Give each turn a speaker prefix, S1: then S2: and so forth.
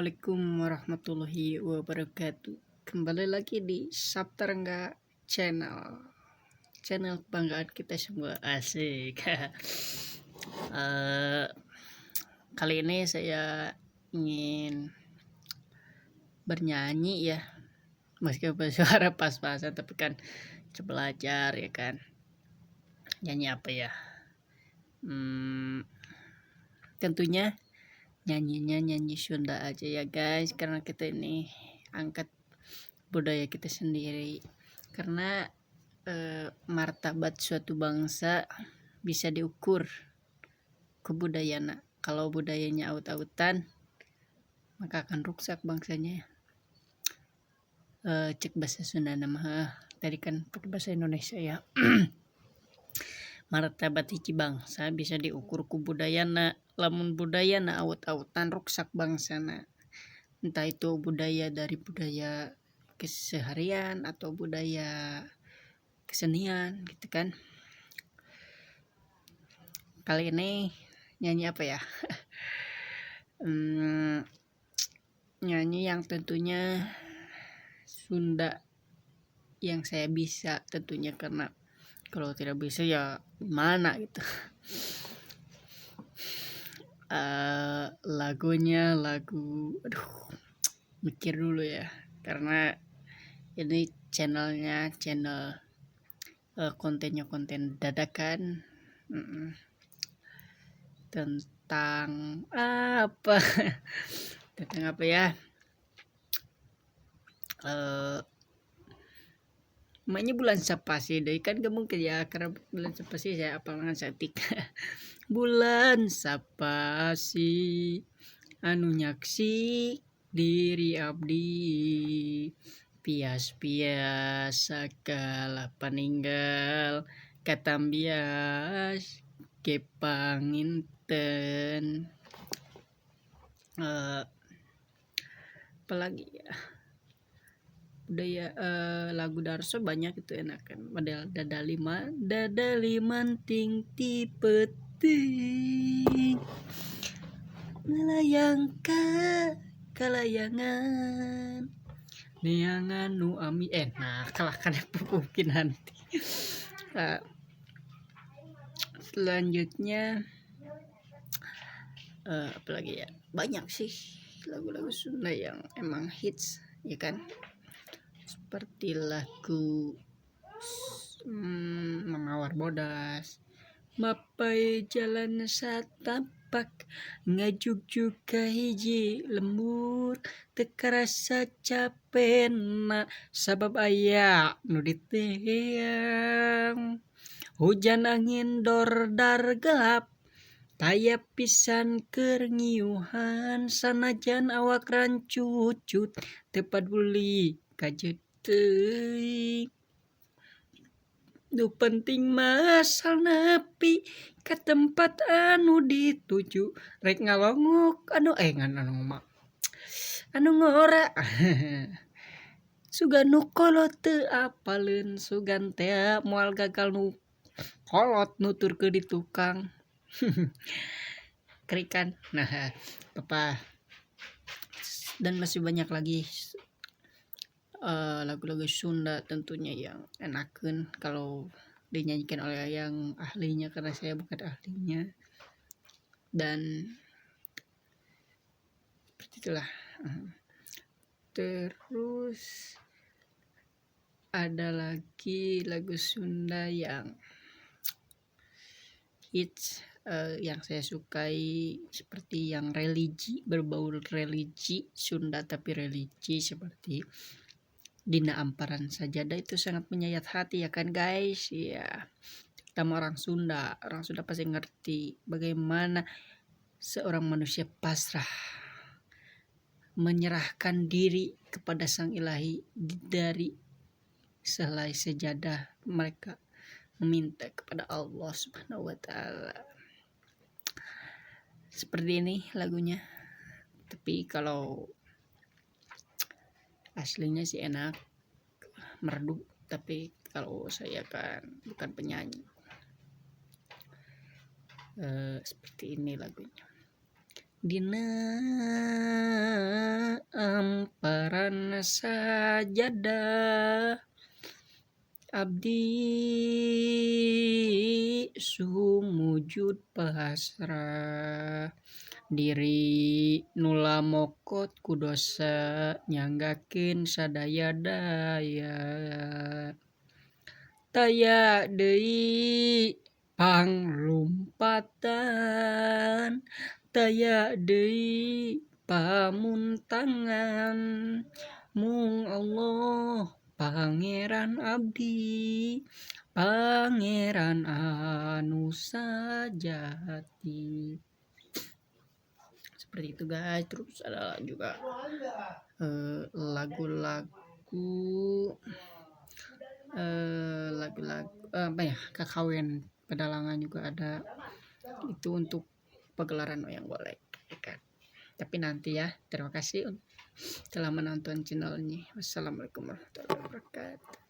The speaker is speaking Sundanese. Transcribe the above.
S1: Assalamualaikum warahmatullahi wabarakatuh. Kembali lagi di Saptarengga Channel, channel kebanggaan kita semua. Asik. Kali ini saya ingin bernyanyi ya, meskipun suara pas-pasan, tapi kan coba belajar ya kan. Nyanyi apa ya? Tentunya nyanyinya nyanyi Sunda aja ya guys, karena kita ini angkat budaya kita sendiri. Karena martabat suatu bangsa bisa diukur kebudayaan. Kalau budayanya awut-awutan, maka akan rusak bangsanya. Cek bahasa Sunda nama tadi kan pakai bahasa Indonesia ya. Martabat hiji bangsa bisa diukur ku budayana. Lamun budayana awut-awutan, ruksak bangsana. Entah itu budaya dari budaya keseharian atau budaya kesenian gitu kan. Kali ini nyanyi apa ya? Nyanyi yang tentunya Sunda yang saya bisa tentunya, karena kalau tidak bisa ya gimana gitu. Lagunya lagu, aduh, mikir dulu ya, karena ini channelnya channel kontennya konten dadakan. Tentang apa? Tentang apa ya? Maknya bulan sapasi deh kan, gak mungkin ya, karena bulan sapasi saya apalan saeutik. Bulan sapasi anu nyaksi diri abdi, pias-pias sakala paninggal katambias ge panginten. Apalagi ya, budaya lagu Darso banyak itu enak kan, model dadalima dadalimanting ti peuting melayang ka kalayangan neangan nu ami. Nah kalah kan mungkin nanti. Selanjutnya apalagi ya, banyak sih lagu-lagu Sunda yang emang hits ya kan, seperti lagu Mawar Bodas, Mapai jalan satapak ngajugjug ka hiji lembur, teu karasa capena sabab aya nu diteang, hujan angin dordar gelap taya pisan keur ngiuhan, sanajan awak rancucut teu paduli kajeut teuing, nu penting mah asal nepi ka tempat anu dituju, rek ngalongok anu ngan anu ngora sugan nu kolot teu apaleun, sugan teh moal gagal nu kolot nuturkeun di tukang. Kerikan. Nah, apa, dan masih banyak lagi lagu-lagu Sunda tentunya yang enakeun kalau dinyanyikan oleh yang ahlinya, karena saya bukan ahlinya. Dan seperti itulah. Terus ada lagi lagu Sunda yang hits yang saya sukai, seperti yang religi, berbau religi Sunda tapi religi, seperti Dina Amparan Sajadah. Itu sangat menyayat hati ya kan guys ya, terutama orang Sunda. Orang Sunda pasti ngerti bagaimana seorang manusia pasrah menyerahkan diri kepada Sang Ilahi dari sehelai sejadah mereka meminta kepada Allah Subhanahu wa Ta'ala. Seperti ini lagunya, tapi kalau aslinya sih enak merdu, tapi kalau saya kan bukan penyanyi. Seperti ini lagunya. Dina Amparan sajadah abdi sumujud pasrah diri nu lamokot ku dosa nyanggakeun sadaya-daya taya deui panglumpatan taya deui pamuntangan mung Allah Pangeran abdi Pangeran anu sajati. Seperti itu guys. Terus ada juga lagu-lagu lagu-lagu apa ya, kakawen pedalangan juga ada itu untuk pagelaran wayang golek ya kan. Tapi nanti ya. Terima kasih telah menonton channel ini. Wassalamualaikum warahmatullahi wabarakatuh.